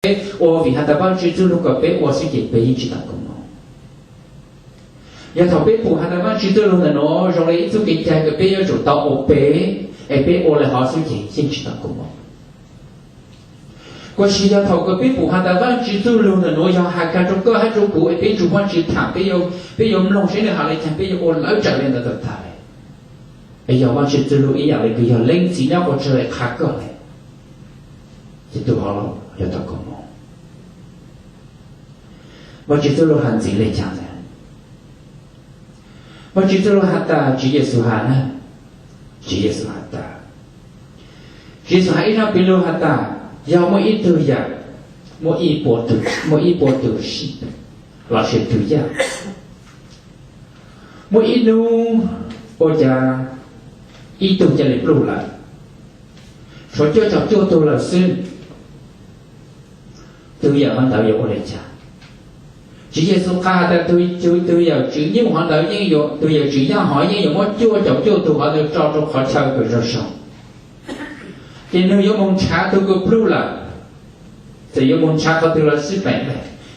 peb ua vim has tas Vaajtswv txuj lug kom peb ua xwb ces peb yeej tsi taam koom moov. Yog thaum peb pum has tas Vaajtswv txuj lug ntawm nuav zoo le ib txuj kev cai kws peb yuav tsum tau ua peb, es peb ua le hov xwb ces yeej tsi taam koom moov. Kuas tsi yog thaum kws peb pum has tas Vaajtswv txuj lug ntawm nuav yog has kag rua koj hab rua kuv es peb tsum Vaajtswv thaam, peb yuav mloog seb nwg has le caag peb yuav ua lawv raws le ntawd tag tag le. Es yog Vaajtswv txuj lug ib yaam le kws yog Leej Txiv nyob puag tsawg le qha koj le, ces tug hov yog tau koom moov. Vaajtswv txuj lug has ntxiv le caag ntag? Vaajtswv txuj lug has tas, Tswv Yexus has na, Tswv Yexus has tas, Tswv Yexus has ib zaaj piv lug has tas, yog muaj ib tug yaam, muaj ib puas tug, muaj ib puas tug sib, los sis tug yaj, muaj ib nub ua cas ib tug ca le pluj lawm, tshuav cuaj caum cuaj tug lawm xwb, tug yaam hov ntawd yuav ua le caag? Tswv Yexus qha has tas tug, tug yawm tswv nyuj hov ntawd yeej yuav, tug yawm tswv yaj hov yeej yuav muab cuaj caum cuaj tug hov ntawd tso rua qhov chaw kws zoo zoo, ces nwg yuav moog nrhav tug kws pluj lawm, txawm yuav moog nrhav qhov twg los xij peem,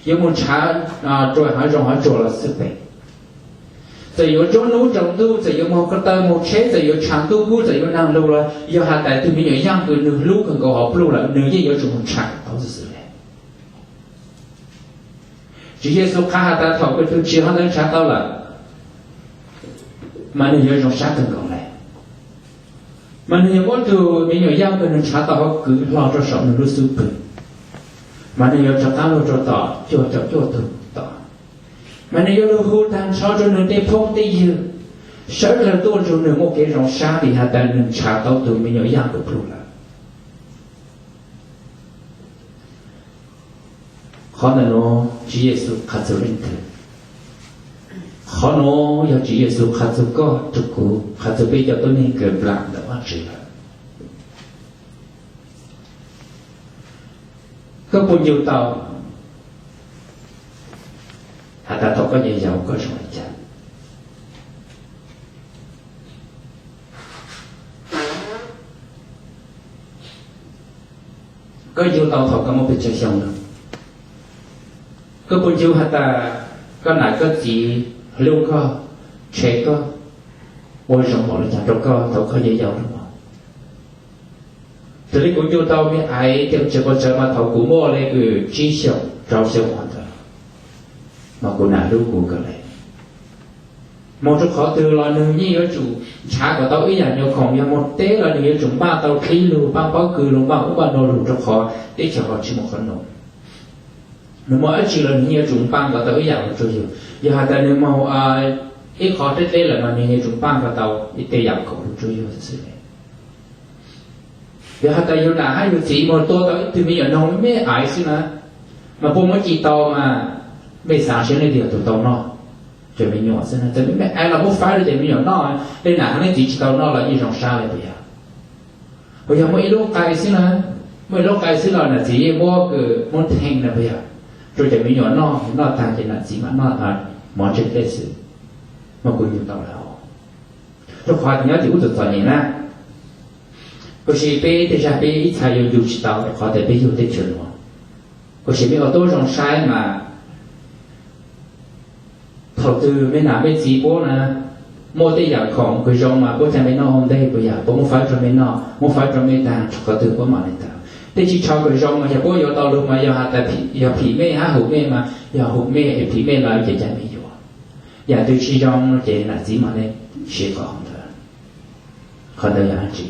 yuav moog nrhav rua haav zoov haav tsuag los xij peem, txawm yuav tsuab nub tsaus ntuj, txawm yuav moog ko taw moog tsheb, txawm yuav tshav ntuj kub, txawm yuav naag lug los yog has tas tug me nyuam yaaj kws nwg hlub kawg nkaus hov pluj lawm nwg yeej yuav tsum moog nrhav tau xwb xwb le. Tswv Yexus qha has tas thaum kws tug tsi hov ntawd nrhav tau lawm, mas nwg yuav zoo sab kawg nkaus le, mas nwg yuav muab tug me nyuam yaaj kws nwg nrhav tau hov kwv hlo rua saum nwg lub xub pwg, mas nwg yuav rov qaab lug rua tom cuaj caum cuaj tug tom, mas nwg yuav lug hu taag nrho rua nwg tej phooj tej ywg sawv dlawg tuaj nrug nwg muaj kev zoo sab vim has tas nwg nrhav tau tug me nyuam yaaj kws pluj lawm. Qhov ntawm nuav Tswv Yexus qha txug leej twg? Qhov nuav yog Tswv Yexus qha txug koj, txug kuv, qha txug peb cov tuab neeg kws nplaam ntawm Vaajtswv lawm. Koj puas ncu tau has tas thaum koj yau yau koj zoo le caag? Koj ncu tau thaum koj muaj pes tsawg xyoo lawm? Koj puas ncu has tas koj nam koj txiv hlub koj, tshev koj, ua zoo npaum le caag rua koj thaum koj yau yau lawm? Raws le kuv ncu tau me aiv tseem tsawg pes tsawg mas thaum kuv muaj le kws tsib xyoos rau xyoo ntawd, mas kuv nam hlub kuv kawg le. Moog rua qhov twg los nwg yeej yuav tsum nrhav kom tau ib yaam nyuas khoom, yog moog teb los nwg yuav tsum npaj tau qhib lug, npaj pob kws lug, npaj ub npaj nuav lug rua qhov teb chaws ho tsi muaj qhov nuav. Nwg moog dlaab tsi los nwg yeej yuav tsum npaj kom tau ib yaam lug rua yug. Yog has tas nwg moog ib qho dleb dleb lawm mas nwg yuav tsum npaj kom tau ib tej yaam khoom lug rua yug xwb le. Yog has tas yug nam hab yug txiv moog tua tau ib tug me nyuam noog me me aiv xwb na, mas puab muab ci tau mas mej xaav seb leej twg yog tug tau noj cov me nyuam xwb na? Txawm mej me aiv los muab faib rua cov me nyuam noj, leej nam hab leej txiv tsi tau noj los yeej zoo sab le puas yog? Puas yog muaj ib lub qai xwb na, muaj ib lub qai xwb los nam txiv yeej muab kws muab theej na puas yog, rua cov me nyuam noj, noj taag ces nam txiv mam noj mov ntseg tej xwb. Mas kuv ncu tau lawm, rua qhov nyob tim ub txom txom nyem na. Kuj si peb tej zag peb ib txha yuav ncu tsi tau rua qhov tas peb yug teb chaws nuav. Kuj si mej ua tuab zoo saib mas thaum twg mej nam mej txiv puab na muaj tej yaam khoom kws zoo mas puab ca mej noj ua ntej puas yog? Puab muab faib rua mej noj, muab faib rua mej taag rua qhov twg puab mam le taag. Tej tsi tshau kws zoo mas yog puab yuav tau lug mas yog has tas yog phim mej hab hum mej mas yog hum mej es phim mej lawm ces ca mej yuav. Yaam twg tsi zoo ces nam txiv mam le siv qhov ntawd. Qhov ntawd yog dlaab tsi?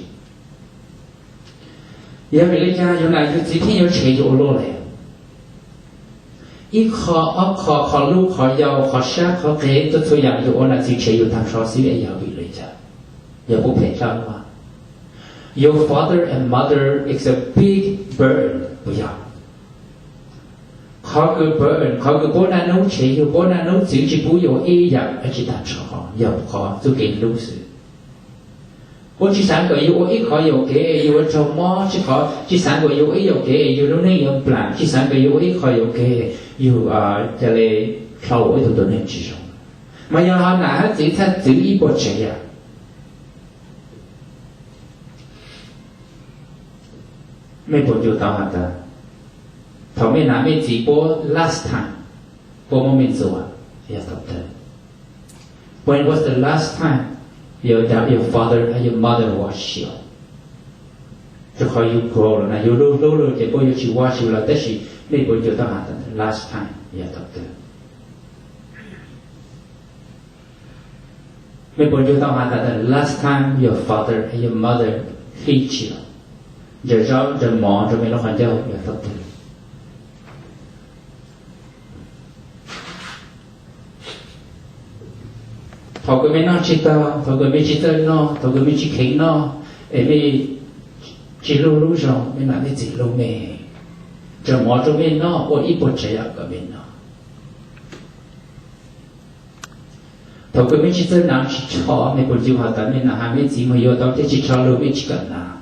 Yog vim le caag yug nam yug txiv thiaj yuav tshev yug ua luaj le? Ib qho, ob qho, qhov lub, qhov yau, qhov sab, qhov qev, txhua txhua yaam yug ua nam txiv tshev yug taag nrho xwb es yog vim le caag? Yog puab phem dlawb mas? Your father and mother is a big burden, puas yog? Qhov kws burden, qhov kws puab naj nub tshev yug, puab naj nub txwv tsi pub yug ua ib yaam dlaab tsi taag nrho, yog qhov txuj kev hlub xwb. Puab tsi xaav kom yug ua ib qhov yuam kev yug ua raug mob, tsi, tsi xaav kom yug ua ib yaam kev yug lub neej yuav nplaam, tsi xaav kom yug ua ib qho yuam kev yug ca le dlhau ua ib tug tuab neeg tsi zoo. Mas yog ho nam hab txiv txhaj txwv ib puas tsev yaam, mej puas ncu tau has tas Thaum mej nam mej txiv puab last time puab muab mej ntxuav yog thaum twg? When was the last time your, your father and your mother watch you? Rua qhov yus grow lawm na, yus lub hlub lug ces puab yuav tsis watch yus lawm, tab sis mej puas ncu tau has tas last time yog thaum twg? Mej puas ncu tau has tas the last time your father and your mother hit you, ntsaws zaub ntsaws mov rua mej lub qhov ncauj yog thaum twg? Thaum kws mej noj tsis taug, thaum kws mej tsis txawj noj, thaum kws mej tsis kheev noj, es mej tsis hlub lub zoo, mej nam mej txiv hlub mej, ntsaws mov rua mej noj, ua ib puas tsav yam kom mej noj. Thaum kws mej tsis txawj nam tsis tshov, mej puas ncu has tas mej nam has mej txiv moog yuav tau tej tsis tshov lug mej tsis kam nam,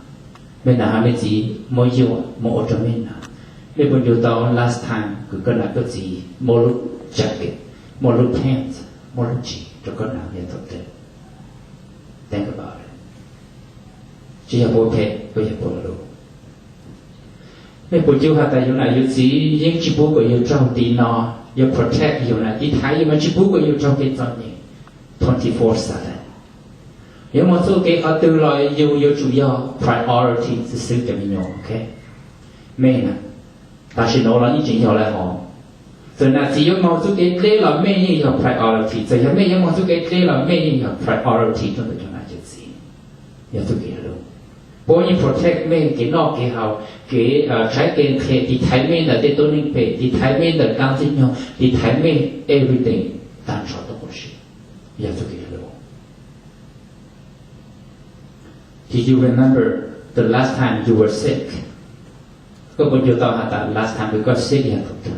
mej nam has mej txiv muab yuam muab ua rua mej nam? Mej puas ncu tau last time kws koj nam koj txiv muab lub jacket, muab lub pants, muab lub tshis rua koj nam yog thaum twg? Think about it. Tsis yog puab phem, puab yog puab hlub. Mej puas ncu has tas yus nam yus txiv yeej tsis pub kom yus raug tiv no, yuav protect yus na, tiv thaiv yus mas tsis pub kom yus raug kev txom nyem twenty four seven. Yuav moog txuj kev qhov twg los yus yuav tsum yog priority xwb xwb cov me nyuam, ok? Mej na, tam sim nuav los yeej tseem yog le hov. Txawm nam txiv yuav moog txuj kev dleb los mej yeej yog priority, txawm yog mej yuav moog txuj kev dleb los mej yeej yog priority rua ntawm cov nam cov txiv. Yog txuj kev hlub. Puab yeej protect mej kev noj kev haus, kev tshaib kev nqhis, tiv thaiv mej ntawm tej tub neeg phem, tiv thaiv mej ntawm dlaab tib nyuag, tiv thaiv mej everything taag nrho tuab qaub si. Yog txuj kev hlub. Do you remember the last time you were sick? Koj puas ncu tau has tas last time kws koj sick yog thaum twg?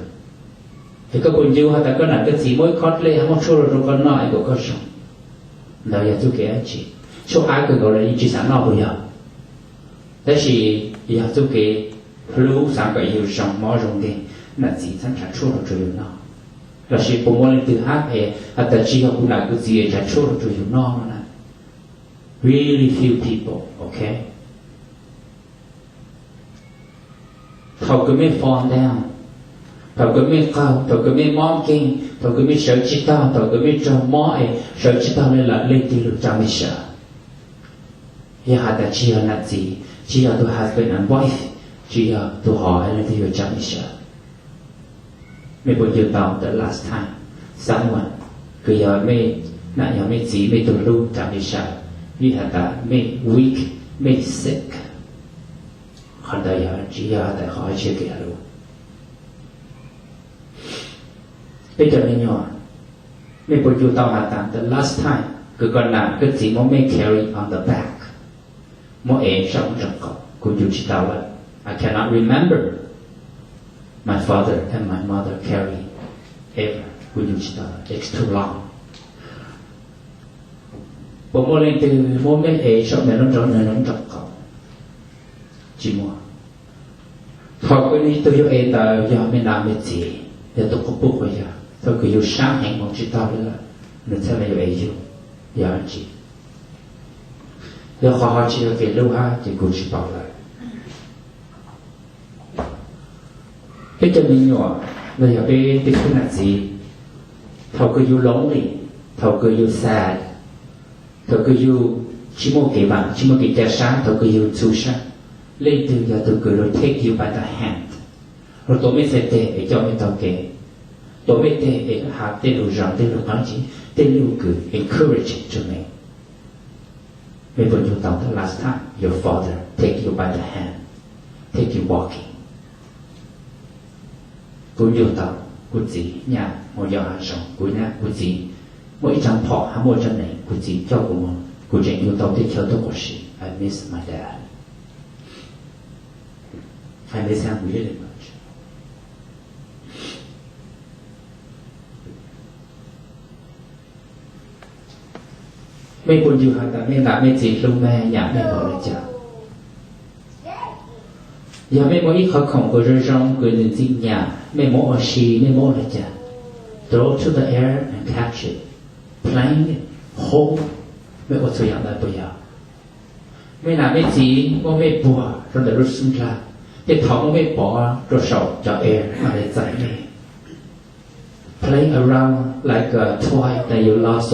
Es koj puas ncu has tas koj nam koj txiv muab ib khob dlej hab muab tshuaj lug rua koj noj es kom koj zoo? Ntawd yog txuj kev dlaab tsi? Tshuaj dlej kawg nkaus los yeej tsis xav noj puas yog? Tab sis yog txuj kev hlub, xav kom yus zoo mob zoo nkeeg, nam txiv txhaj nrhav tshuaj lug rua yus noj. Lossis puas muaj leej twg hab es has tas tsis yog kuv nam kuv txiv es nrhav tshuaj lug rua yus noj no na? Really few people, ok? Thaum kws mej fall down, thaum kws mej qaug, thaum kws mej mob nkeeg, thaum kws mej sawv tsis taug, thaum kws mej raug mob es sawv tsis taug le lawm, leej twg lug tsa mej sawv? Yog has tas tsis yog nam txiv, tsis yog tus husband and wife, tsis yog tus hov, leej twg yuav tsa mej sawv? Mej puas ncu tau the last time someone kws yog mej nam yog mej txiv mej tug hlub tsa mej sawv vim has tas mej weak, mej sick? Qhov ntawd yog tsis yog has tas qhov tsis yog kev hlub. Peb cov me nyuam, mej puas ncu tau has tas the last time kws koj nam koj txiv muab mej carry on the back, muab ev saum ntoo qaum? Kuv ncu tsis tau lawm. I cannot remember my father and my mother carry ever. Kuv ncu tsis tau lawm, it's too long. Puas muaj leej twg muab mej ev saum mej lub nroog, nws lub nroog qaum? Tsis muaj. Thaum kws ib tug yuav ev ntawd yog mej nam mej txiv, yog tus quas puj quas yawg. Thaum kws yus sab heev moog tsis taug le lawm, nws txhaj le yuav ev yus. Yog dlaab tsi? Yog qhov ho tsis yog kev hlub hab ces kuv tsis paub lawm. Peb cov me nyuam los yog peb tej khub nam txiv, thaum kws yus lonely, thaum kws yus sad, thaum kws yus tsis muaj kev vaam, tsis muaj kev ca sab, thaum kws yus ntxhov sab, leej twg yog tus kws lug take you by the hand, lug tuav mej txhais teg es coj mej taug kev, tuav mej teg es has tej lug zoo, tej lug qab zib, tej lug kws encourage to mej? Mej puas ncu tau the last time your father take you by the hand, take you walking? Kuv ncu tau, kuv txiv nyaj mus yos hav zoov, kuv nyaj kuv txiv muaj ib tsaag phom hab muaj ib tsaag nees, kuv txiv coj kuv mus, kuv tseem ncu tau tej chaw tuaj quas si. I miss my dad. I miss him really much. Mej puas ncu has tas mej nam mej txiv hlub mej, nyam mej npaum le caag? Yog mej muaj ib qhov khoom kws zoo zoo kws ntxim nyam, mej muab ua si, mej muab ua le caag? Throw to the air and catch it. Playing, hold, mej ua txhua yaam ntawd puas yog? Mej nam mej txiv muab mej puag rua ntawm lub xub ndlag, Ces thaum mej pom rau saum cov air, mam li txais mej. Play around like a toy that you lost or found.